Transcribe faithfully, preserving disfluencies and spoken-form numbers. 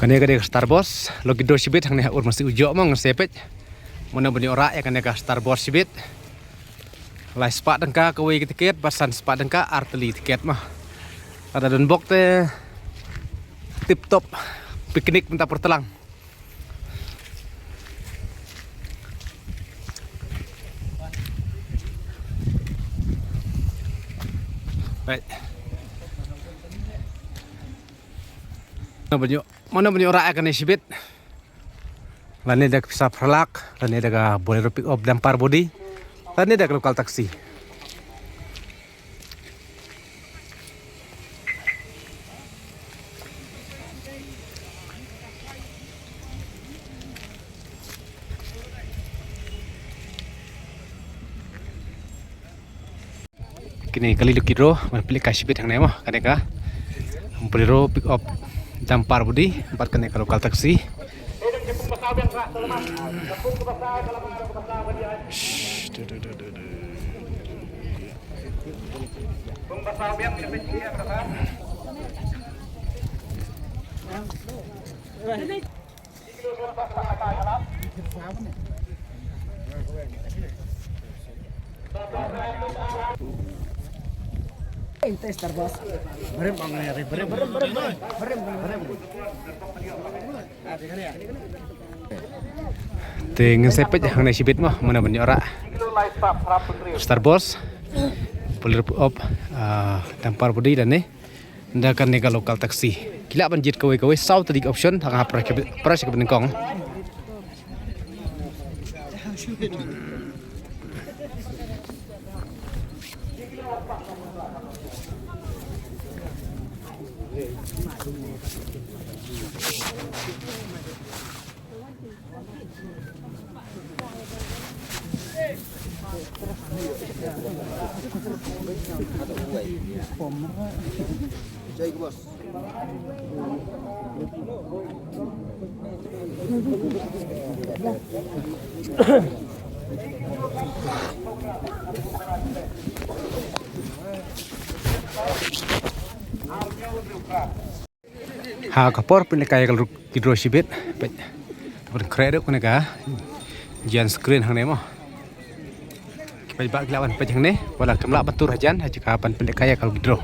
Kane ka dei ka Star Boss, la ki draw shibit hangne ha Urmasi u joh mo, ngan sa peit mano ban ïoh rah ïa kane ka Star Boss shibit. Lai spah tyngka kawei ka tiket, bad san spah tyngka ar tylli tiket mo. Lada don bok te tip top picnic mynta por tlang. Right. Mano ban ïoh, mano ban ïoh rah ïa kane shibit. Lane da ka pisa phra lak, lane da ka Bolero pick up dumper body, lane da ka local taxi. Kine ka la ki draw ban pynlehkai shibit hangne mo, kane ka Bolero pick up dumper body bad kane ka local taxi. Shh, tu, tu, tu, tu, tu. Inte Star Boss. Berem bang, berem, berem, berem, berem. Te ngan sa peit hangne shibit mo, mano ban ïoh rah. Star Boss, Bolero pick up, ah, dumper body lane da kane ka local taxi. Ki lah ban jied kawei kawei, saw tylli ki option, ha ka price ka, price kaba nyngkong. Ha ka por pynlehkai ïa ka lucky draw shibit, peit. Ban khreh ruh kane ka giant screen hangne mo. Ki paidbah ki lah ban peit hangne, wat la kim lah ban tur hajan, ha jaka ban pynlehkai ïa ka lucky draw.